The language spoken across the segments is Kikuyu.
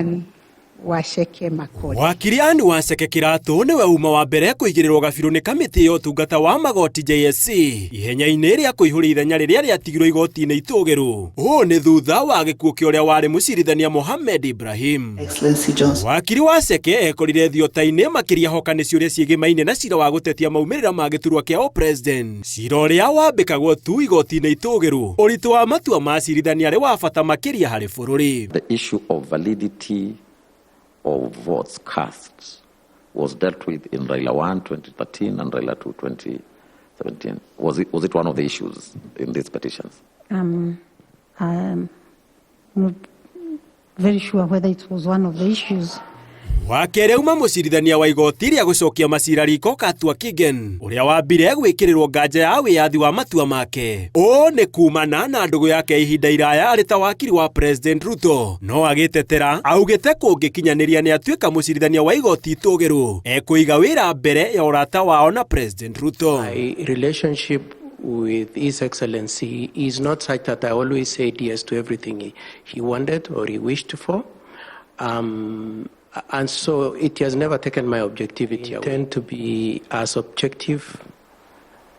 Anne Waceke Makori. Wakiri Anne Waceke Kĩratũ nĩwe uma wa mbere kũigĩrĩrwo gabirũ nĩ kamĩtĩ ya ũtungata wa magoti JSC ihenya-inĩ rĩa kũihũria ithenya rĩrĩa rĩatigirwo igoti-inĩ itũgĩru. Ũũ nĩ thutha wa gĩkuũ kĩa ũrĩa warĩ mũcirithania Mohamed Ibrahim. Excellency Johnson. Wakiri Waceke ekorire thiota-inĩ makĩria hoka nĩ ciũria ciĩgĩmaine na cira wa gũtetia maumĩrĩra ma gĩturwa kĩa ũpresident. Cira ũrĩa wambĩkagwo tu igoti-inĩ itũgĩru, ũritũ wa matua ma acirithania arĩ wa bata makĩria harĩ bũrũri. The issue of validity of votes cast was dealt with in Raila 1 2013 and Raila 2 2017. Was it one of the issues in these petitions? I'm not very sure whether it was one of the issues. Wa kerĩ auma mũcirithania wa igoti rĩa gũcokia macira riko Katua Kigen ũrĩa wambire gwĩkĩrĩrwo nganja ya wĩyathi wa matua make. Ũũ nĩ kumana na ndũgũ yake ihinda iraya arĩ ta wakiri wa President Ruto, no agĩtetera augĩte kũngĩkinyanĩria nĩ atuĩka mũcirithania wa igoti itũgĩru ekũiga wĩra mbere ya ũrata wao na President Ruto. My relationship with His Excellency is not such that I always said yes to everything he wanted or he wished for. And so it has never taken my objectivity. I tend to be as objective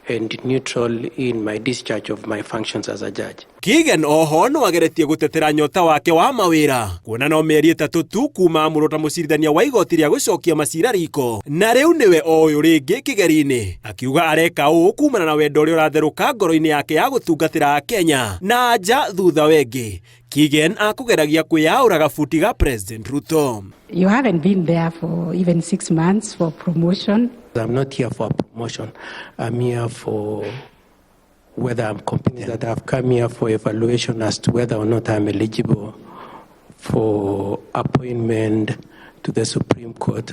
and neutral in my discharge of my functions as a judge. Kigen oho no ageretie gũtetera nyota wake wa mawĩra kuona no mĩeri 3 tu kuma amũrwo ta mũcirithania wa igoti rĩa gũcokia macira riko, na rĩu nĩwe o ũyũ rĩngĩ kĩgeri-inĩ, akiuga areka ũũ kumana na wendo ũrĩa ũratherũka ngoro-inĩ yake ya gũtungatĩra Akenya na nja. Thutha wengĩ Kigen akũgeragia kwĩyaũra gabuti ga President Ruto. You haven't been there for even 6 months for promotion. I'm not here for a promotion. I'm here for whether I'm competent. That I've come here for evaluation as to whether or not I'm eligible for appointment to the Supreme Court.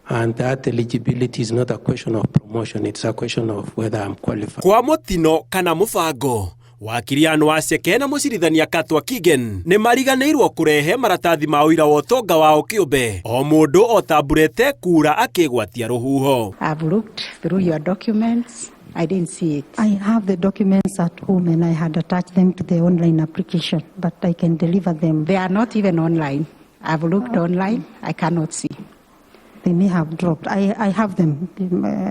And that eligibility is not a question of promotion, it's a question of whether I'm qualified. Kwa mũtino kana mũbango, wakiri Anne Waceke na mũcirithania Katwa Kigen nĩ mariganĩirwo kũrehe maratathi ma ũira wa ũtonga wao kĩũmbe, o mũndũ o tamburete kura akĩgwatia rũhuho. I've looked through your documents. I didn't see it. I have the documents at home and I had attached them to the online application, but I can deliver them. They are not even online. I've looked online. I cannot see. They may have dropped. I have them,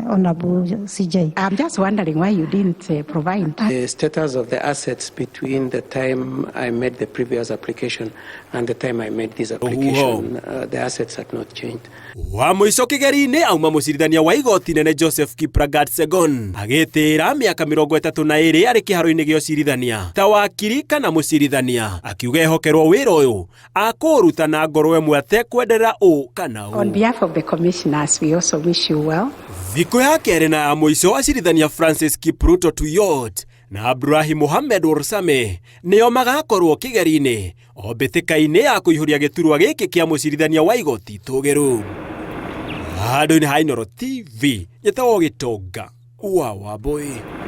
Honorable CJ. I'm just wondering why you didn't provide. The status of the assets between the time I made the previous application and the time I made this application, the assets had not changed. Wa mũico kĩgeri-inĩ auma mũcirithania wa igoti nene Joseph Kiplagat Segon, agĩtĩĩra mĩaka 32 arĩ kĩharo-inĩ gĩa ũcirithania ta wakiri kana mũcirithania, akiuga ehokerwo wĩra ũyũ akũũruta na ngoro ĩmwe atekwenderera ũ kana ũ. On behalf of the commissioners, we also wish you well. Thikũ ya kerĩ na ya mũico, acirithania Francis Kipruto Tuyot na Abdurahi Mohamed Warsame nĩo magakorwo kĩgeri-inĩ o mbĩtĩka-inĩ ya kũihũria gĩturwa gĩkĩ kĩa mũcirithania wa igoti itũgĩru. Handũ-inĩ ha Inooro TV, nyĩtagwo Gĩtonga wa Wambũi.